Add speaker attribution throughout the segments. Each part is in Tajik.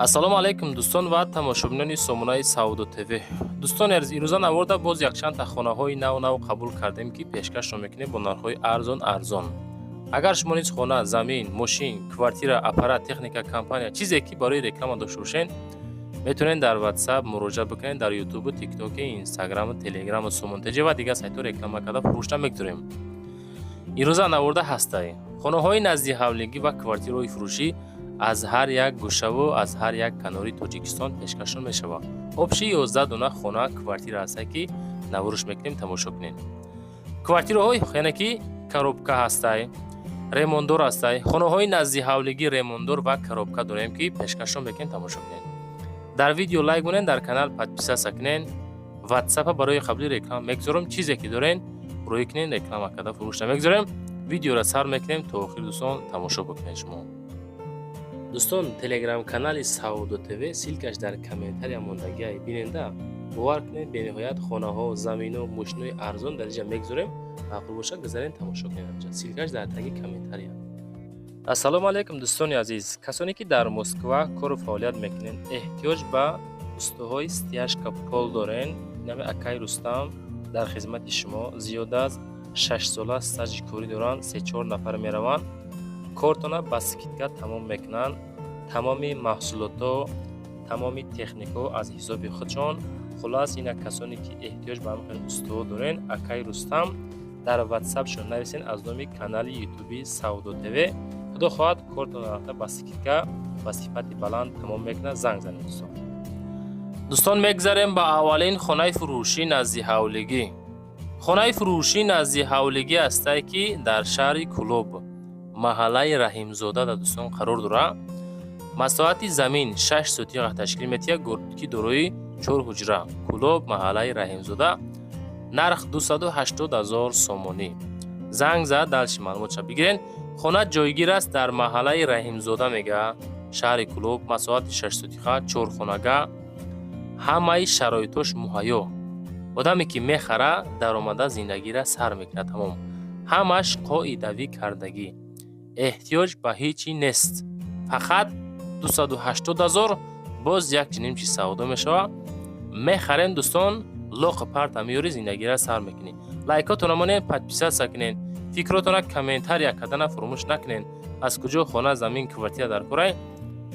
Speaker 1: Ассалому алайкум, дӯстон ва тамошобинони сомонаи Савдо ТВ. Дӯстони азиз, ирӯза наворда боз якчанд хонаҳои нав нав қабул кардем, ки пешкашро мекунем бо нархҳои арзон арзон. Агар шумо низ хона, замин, мошин, квартира, аппарат, техника, компания, чизе ки барои реклама дошта бошед, метавонед дар WhatsApp муроҷиат бикунед. Дар Ютубу, Тиктоки, Инстаграму, Телеграму, Сомонтеҷи ва дигар сайтҳо реклама карда фурӯшта мегузорем. Ирӯза наворда ҳастай хонаҳои назди ҳавлигӣ ва квартираҳои фурӯшӣ аз ҳар як гӯшаву аз ҳар як канори Тоҷикистон пешкашон мешавад. Общий 11 дона хона, квартира ҳастае, ки наворш мекунем, тамошо кунед. Квартираҳои, яъне ки коробка ҳастай, ремонтдор ҳастай. Хонаҳои назди ҳавлигӣ, ремонтдор ва коробка дорем, ки пешкашон мекунем, тамошо кунед. Дар видео лайк монед, дар канал подписаться кунед. Ватсапа барои қабули реклама мегузорам. Чизе ки дорен, рӯй кунед, реклама карда фурӯшта мегузорем. Видеоро сар мекунем, то охир, дӯстон, тамошо бикунед. Шумо, дӯстон, телеграм-канали Савдо ТВ, ссылка ш дар комментария мондагиай, биненда. Бовар кунед, бениҳоят хонаҳо, замино, мошинои арзон дар инҷа мегузорем. Маъқул бошад, гузарен, тамошо кунед. Ссылка ш дар таги комментария. Ассалому алайкум, дӯстони азиз! Касоне ки дар Москва кору фаъолият мекунед, эҳтиёҷ ба устоҳои стяжка пол дорен, нами акай Рустам дар хизмати шумо. Зиёда аз 6 сола стажи корӣ доранд. Се-чор нафар мераванд, кортона ба скидка тамом мекунанд. Тамоми маҳсулотҳо, тамоми техникаҳо аз ҳисоби худшон. Хулас, ина касоне ки эҳтиёҷ ба ҳамин устоҳо дорен, акай Рустам дар ватсапшон нависен аз номи канали ютуби Савдо ТВ. Худо хоҳад, кортона рафта ба скидка, ба сифати баланд тамом мекунад. Занг занед, дӯстон. Дӯстон, мегзарем ба аввалин хонаи фурӯшӣ назди ҳавлигӣ. Хонаи фурӯшӣ назди ҳавлигӣ ҳастае, ки дар шаҳри Кӯлоб, маҳаллаи Раҳимзода дар, дӯстон, қарор дорад. Масоҳати замин 6 сотиға ташкил метиҳад, ки дорои чор ҳуҷра. Кӯлоб, маҳаллаи Раҳимзода, нарх 280 ҳазор сомонӣ. Занг зад, дальше маълумотша бигирен. Хона ҷойгир аст дар маҳаллаи Раҳимзода, мега, шаҳри Кӯлоб, масоҳати 6 сотиға, чорхонага, ҳамаи шароитош муҳайё. Одаме ки мехара, даромада зиндагира сар мекунад, тамом. Ҳамаш қоидавӣ кардагӣ, эҳтиёҷ ба ҳеҷ чӣ нест. Фақат 280 ҳазор, боз як чиним чиз савдо мешавад. Мехарем, дӯстон, лоқи парта меёрӣ, зиндагира сар мекунӣ. Лайкотона монед, подписаться кунед, фикротона комментария кардана фуромӯш накунед. Аз куҷо хона, замин, квартира дар корай,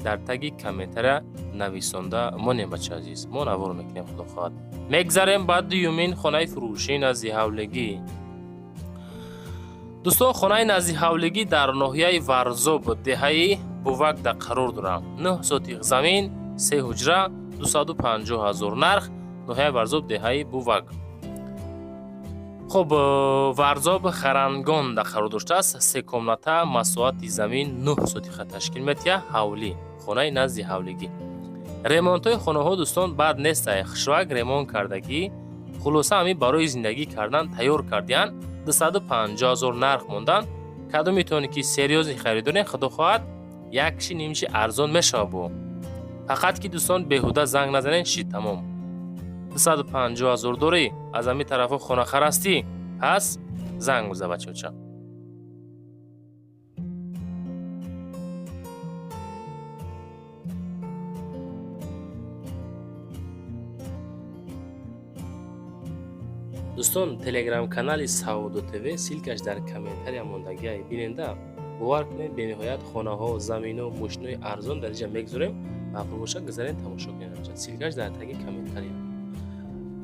Speaker 1: дар таги комментария нависонда монем. Бача азиз, мо навор мекунем, худо хоҳад. Мегзарем ба дуюмин хонаи фурӯшӣ назди ҳавлигӣ. Дӯстон, хонаи назди ҳавлигӣ дар ноҳияи Варзоб, деҳаи Бувакда қарор дорад. 9 сотиқ замин, се ҳуҷра, 250 ҳазор нарх. Ноҳияи Варзоб, деҳаи Бувак. Хуб, Варзоб, Харангонда қарор доштааст. Се комната, масоҳати замин 9 сотиқа ташкил метиҳад. Ҳавлӣ, хонаи назди ҳавлигӣ. Ремонтҳои хонаҳо, дӯстон, бад нестай, хушвак ремонт кардагӣ. Хулоса, ҳамин барои зиндагӣ кардан тайёр кардиянд. 250 ҳазор нарх мондан. Кадом метавонед ки серьёзный харидорен, худо хоҳад, як киши нимчи арзон мешавад. Бо фақат ки, дӯстон, беҳуда занг назанед, шид, тамом. 250 ҳазор дорӣ, аз ҳамин тарафҳо хонахар ҳастӣ, пас занг биза, бачаоча. Дӯстон, телеграм-канали Савдо ТВ, ссылка ш дар комментария мондагиай, биненда. Бовар кунед, бениҳоят хонаҳо, замино, мошинои арзон дар инҷа мегузорем. Маъқул бошад, гузарен, тамошо кунед. Ссылка ш дар таги комментария.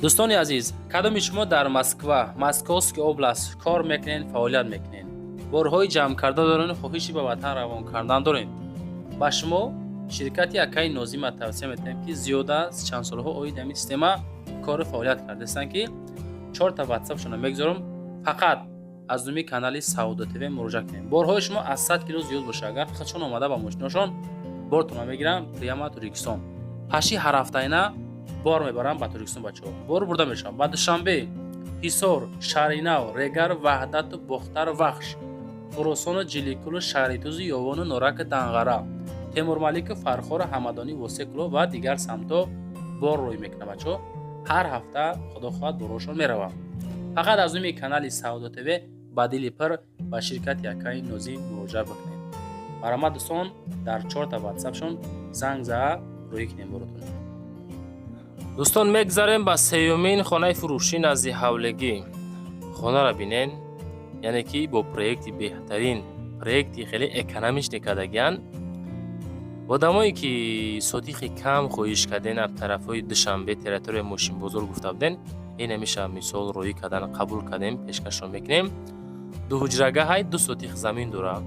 Speaker 2: Дӯстони азиз, кадоми шумо дар Москва, Московский область кор мекунед, фаъолият мекунед, борҳои ҷамъкарда дорен, хоҳиши ба ватан равон кардан доред, ба шумо ширкати акаи Нозима тавсия метиҳем, ки зиёда аз чанд солҳо оид ҳамин система кору фаъолият кардаистанд, ки чорта ватсапшона мегузорам. Фақат аз номи канали Савдо ТВ муроҷиат кунем. Борҳои шумо аз 100 кило зиёд боша агар, худшон омада ба мошиношон бортона мегиранд прямо Тоҷикистон. Паши ҳарҳафтаина бор мебарам ба Тоҷикистон, бачаҳо. Бор бурда мешавам ба Душанбе, Ҳисор, Шаҳринав, Регар, Ваҳдату Бохтар, Вахш, Хуросону Ҷиликулу Шаҳритузу Ёвону Нораки, Данғара, Темурмалику Фархору Ҳамадонӣ, Восекуло ва дигар самтҳо бор рӯй мекунам, бачаҳо. Ҳар ҳафта, худо хоҳад, борҳошон меравам. Фақат аз номи канали Савдо ТВ ба дили пир ба ширкати акаи Нозим муроҷиат бикунед. Марҳамат, дӯстон, дар чорта ватсапшон занг заа. Рӯй кунем боротон.
Speaker 1: Дӯстон, мегзарем ба сеюмин хонаи фурӯшӣ назди ҳавлегӣ. Хонаро бинен, яъне ки бо проекти беҳтарин, проекти хеле экономичный кардагиянд. Одамое ки содиқи кам хоҳиш карден, аз тарафҳои Душанбе, территорияи мошинбозор гуфта буден, ин ҳамеша мисол роӣ кардан қабул кардем, пешкашро мекунем. Ду ҳуҷрагаҳай, 2 сотих замин дорад.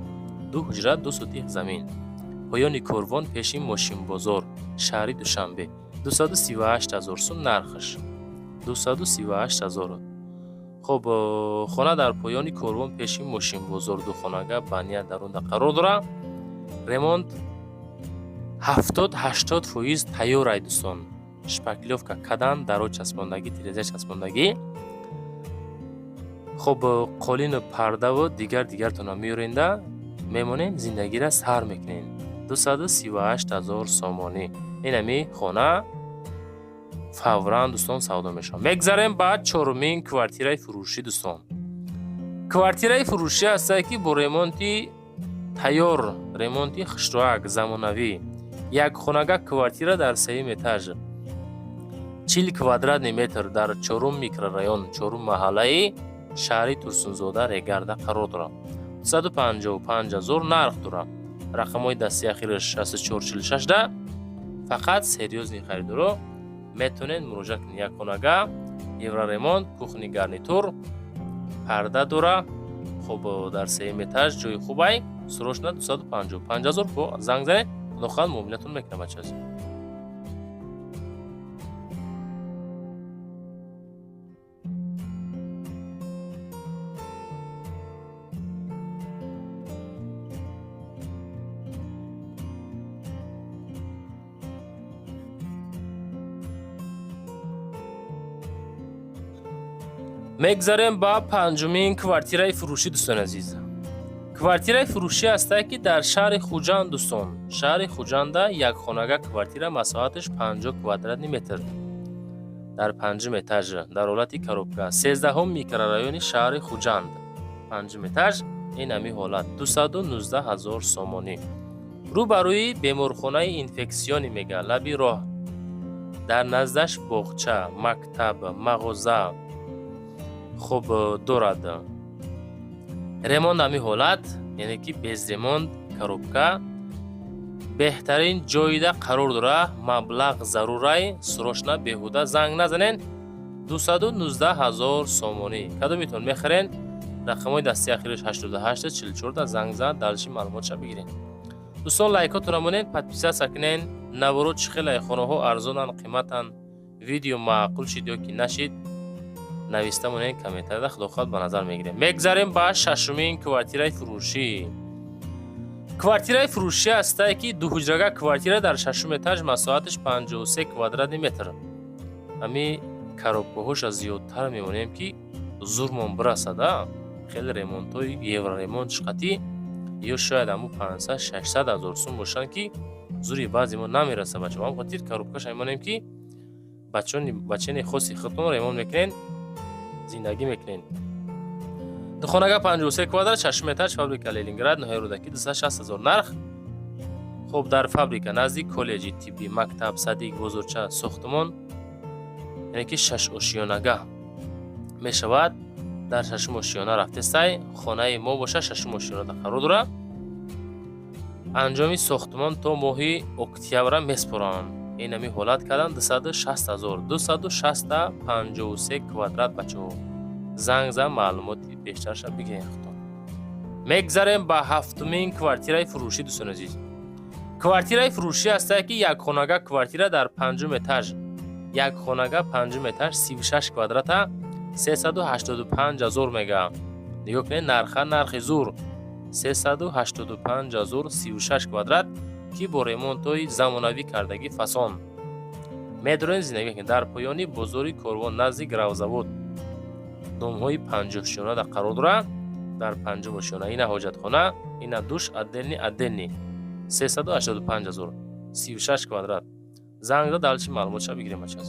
Speaker 1: Ду ҳуҷра, 2 сотих замин. Поёни корвон пеши мошинбозор, шаҳри Душанбе. 238 ҳазор сум нархаш. 238 ҳазор. Хоб, хона дар поёни корвон пеши мошинбозор, ду хонага ба ният дар онда қарор дорад. Ремонт 70-80% тайёр ай, дӯстон. Шпаклёвка кадан, даро часпондагӣ, тиреза часпондагӣ. Хоб, қолину пардаву дигар дигартона меоренда, мемонем, зиндагиро сар мекунем. 238 ҳазор сомонӣ. Ин ҳами хона фавран, дӯстон, савдо мешавад. Мегзарем ба чорумин квартираи фурӯшӣ, дӯстон. Квартираи фурӯшӣ ҳастае ки бо ремонти тайёр, ремонти хушроак, замонавӣ. Як хонага квартира дар сеюм этаж. 40 квадратный метр дар чорум микрорайон, чорум маҳаллаи шаҳри Турсунзода Регарда қарор дорад. 255 ҳазор нарх дорад. Рақамҳои дастии ахираш 6446 да. Фақат серьёзный харидоро метавонед муроҷиат кунед. Як хонага, евроремонт, кухонный гарнитур, парда дора. Хоб, дар сеюм этаж ҷои хубай. Срочно 255 ҳазор бо занг занед. Худо хоҳад муомилатон мекунам, бачаҳо. Мегзарем ба панҷумин квартираи фурӯшӣ, дӯстони азиз. Квартираи фурӯшӣ ҳастае ки дар шаҳри Хуҷанд, дӯстон. Шаҳри Хуҷанда як хонага квартира, масоҳаташ 50 квадратный метр. Дар панҷум этаж, дар ҳолати коробка, 13-ҳум микрорайони шаҳри Хуҷанд. Панҷум этаж, ин ҳами ҳолат 219 ҳазор сомонӣ. Рӯ ба рӯи беморхонаи инфексионӣ мега, лаби роҳ. Дар наздаш боғча, мактаб, мағоза хуб дорад. Ремонт ҳами ҳолат, яъне ки без ремонт, коробка, беҳтарин ҷойда қарор дора. Маблағ зарурай, срочно беҳуда занг назанен. 219 ҳазор сомонӣ. Кадомитон мехарен? Рақамҳои дастии ахираш 88 44 занг зад, дальше маълумотша бигирен. Дӯстон, лайкотонро монед, подписаться кунен. Наворо чӣ хеле хонаҳо арзонанд, қиматанд. Видео маъқул шид ё ки нашид, нависта монед комментарияда, худо хоҳад ба назар мегирем. Мегзарем ба шашумин квартираи фурӯшӣ. Квартираи фурӯшӣ ҳастае ки дуҳуҷрага квартира дар шашум этаж, масоҳаташ 53 квадратный метр. Ҳами коробкаҳоша зиёдтар мемонем ки зурмон бирасада. Хеле ремонтҳои евроремонт шиқатӣ ё шояд ҳаму 500-600 ҳазор сум бошанд ки зури баъзе мо намераса, бача. Ба ҳам хотир коробкаша мемонем ки бачани хоси худтон ремонт мекунен, зиндагӣ мекунен. Духонага 53 квадрат, шашум этаж, фабрика Ленинград, ноҳияи Рӯдакӣ, 260 ҳазор нарх. Хоб, дар фабрика назди коллеҷи тиббӣ, мактаб, садик, бозорча, сохтмон, яъне ки шашошёнага мешавад. Дар шашум ошёна рафтестай. Хонаи мо боша шашум ошёнада қарор дорад. Анҷоми сохтмон то моҳи октябра меспоранд. Ин ҳами ҳолат кардан 260 ҳазор, 260 53 квадрат, бачаҳо. Занг зан, маълумоти бештарша бигирен худтон. Мегзарем ба ҳафтумин квартираи фурӯшӣ, дӯстони азиз. Квартираи фурӯшӣ ҳастае ки як хонага квартира дар панҷум этаж. Як хонага панҷум этаж, 36 квадрата, 385 ҳазор мега. Нигоҳ кунед нарха, нархи зур. 385 ҳазор, 36 квадрат ки бо ремонтҳои замонавӣ кардагӣ фасон. Медорем, зиндагӣ мекунед дар поёни бозори Корвон, назди гравзавод. Домҳои панҷошёнада қарор дорад. Дар панҷум ошёна ина ҳоҷатхона, ина душ отдельный отдельный. 385 ҳазор, 36 квадрат. Занг зад, дальше маълумотша бигирем, бачаҳо.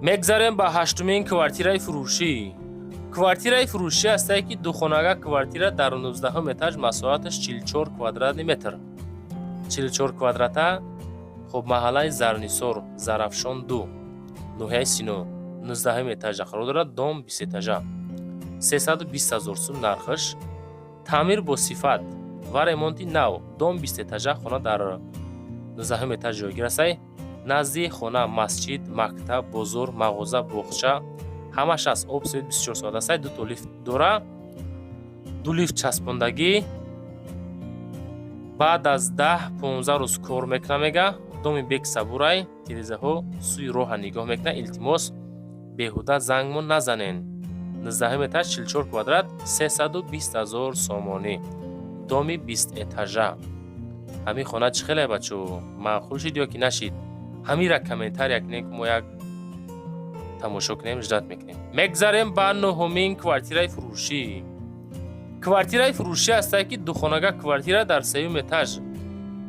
Speaker 1: Мегзарем ба ҳаштумин квартираи фурӯшӣ. Квартираи фурӯшӣ ҳастае, ки духонага квартира дар 19 этаж, масоҳаташ 44 квадратный метр, 44 квадрата. Хуб, маҳаллаи Зарнисор, Зарафшон 2, ноҳияи Сино, 19 этажа қарор дорад. Дом бистэтажа, 320 ҳазор сум нархаш. Таъмир бо сифат ва ремонти нав. Дом бистэтажа, хона дар 19 этаж ҷойгир астай. Назди хона масҷид, мактаб, бозор, мағоза, боғча ҳамаш аст. Об, свет 24 соат астай. Дуто лифт дора, ду лифт часпондагӣ. Баъд аз 10-15 рӯз кор мекуна, мега. Доми бек сабурай, тирезаҳо сӯи роҳа нигоҳ мекунад. Илтимос, беҳуда зангмон назанен. 19 этаж, 44 квадрат, 320 ҳазор сомонӣ. Доми бистэтажа. Ҳамин хона чӣ хеле, бачо, маъқул шид ё ки нашид? Ҳамира комментария кунем, ки мо як тамошо кунем, ждать мекунем. Мегзарем ба нуҳумин квартираи фурӯшӣ. Квартираи фурӯшӣ ҳастае, ки духонага квартира дар сеюм этаж,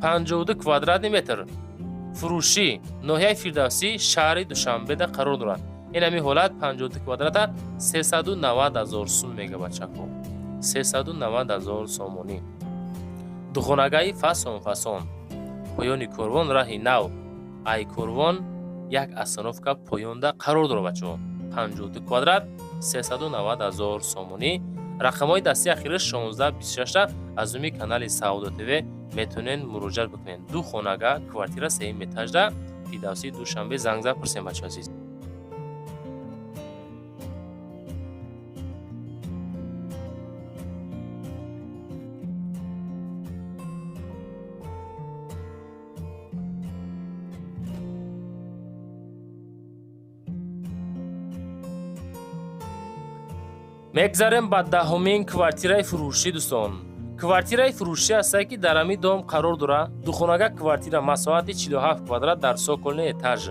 Speaker 1: 52 квадратный метр. Фурӯшӣ, ноҳияи Фирдавсӣ, шаҳри Душанбеда қарор дорад. Ин ҳамин ҳолат, 52 квадрата 390 ҳазор сум мега, бачако, 390 ҳазор сомонӣ. Духонагаи фасон фасон. Поёни корвон, раҳи нав, ай корвон як остановка поёнда қарор дорад, бачаҳо. 52 квадрат, 390 ҳазор сомонӣ. Рақамҳои дастии ахираш 1626. Аз номи канали Савдо ТВ метавонед муроҷиат бикунед. Ду хонага квартира, сеюм этажда, Фирдавсии Душанбе. Занг зад, пурсем, бачаҳо азиз. Мегзарем ба даҳумин квартираи фурӯшӣ, дӯстон. Квартираи фурӯшӣ ҳастае, ки дар ҳамин дом қарор дорад. Духонага квартира, масоҳати 47 квадрат, дар цокольный этаж,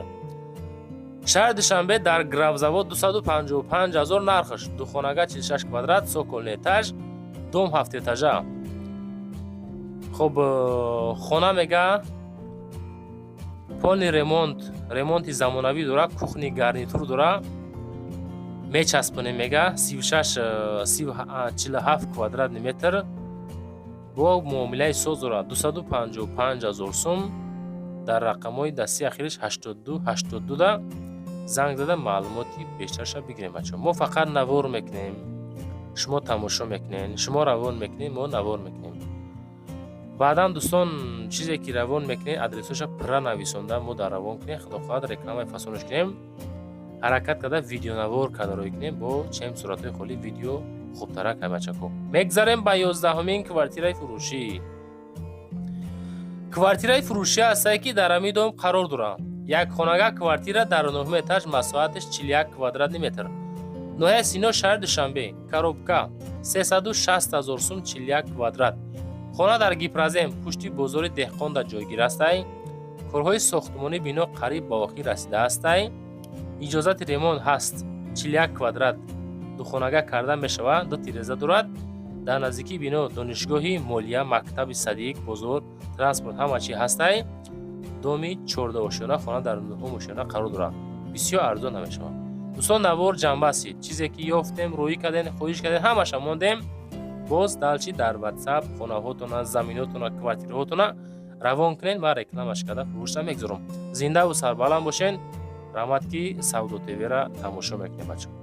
Speaker 1: шаҳри Душанбе, дар Графзавод, 255 ҳазор нархаш. Духонага, 46 квадрат, цокольный этаж, дом ҳафтэтажа. Хуб, хона, мега, полный ремонт, ремонти замонавӣ дорад, кухонный гарнитур дорад, мечаспонем, мега. 36, 47 квадратный метр, бо муомилаи соз дорад. 255 ҳазор сум. Дар рақамҳои дастии ахириш 82 82 да занг зада, маълумоти бештарша бигирем. Бачаҳо, мо фақат навор мекунем, шумо тамошо мекунед. Шумо равон мекунед, мо навор мекунем. Баъдан, дӯстон, чизе ки равон мекунед, адресҳоша пурра нависонда мо дар равон кунем. Худо хоҳад, рекламаи фасонаш кунем, ҳаракат карда видеонавор карда рӯй кунем, бо чем суратҳои холӣ видео хубтарак, бачако. Мегзарем ба 11-умин квартираи фурӯшӣ. Квартираи фурӯшӣ ҳастае, ки дар ҳамин дом қарор дорад. Як хонага квартира дар нуҳум этаж, масоҳаташ 41 квадратный метр, ноҳияи Сино, шаҳри Душанбе, коробка, 360 ҳазор сум, 41 квадрат. Хона дар Гипрозем, пушти бозори Деҳқонда ҷойгир ҳастай. Корҳои сохтмонии бино қариб ба охир расидаастай. Иҷозати ремонт ҳаст. 41 квадрат духонага карда мешавад, ду тиреза дорад. Дар наздикии бино донишгоҳи молия, мактаби садик, бозор, транспорт, ҳама чи ҳастай. Доми чордаошёна, хона дар нуҳум ошёна қарор дорад. Бисёр арзон намешавад. Дӯстон, навор ҷанбастид. Чизе ки ёфтем, рӯӣ кардем, хоҳиш кардем, ҳамаша мондем. Боз дальше дар Ватсап хонаҳотона, заминотона, квартираҳотона равон кунед, ман рекламаш карда фурӯшта мегузорам. Зиндаву сарбаланд бошен. Раҳмат, ки Савдо ТВра тамошо мекунед, бачаҳо.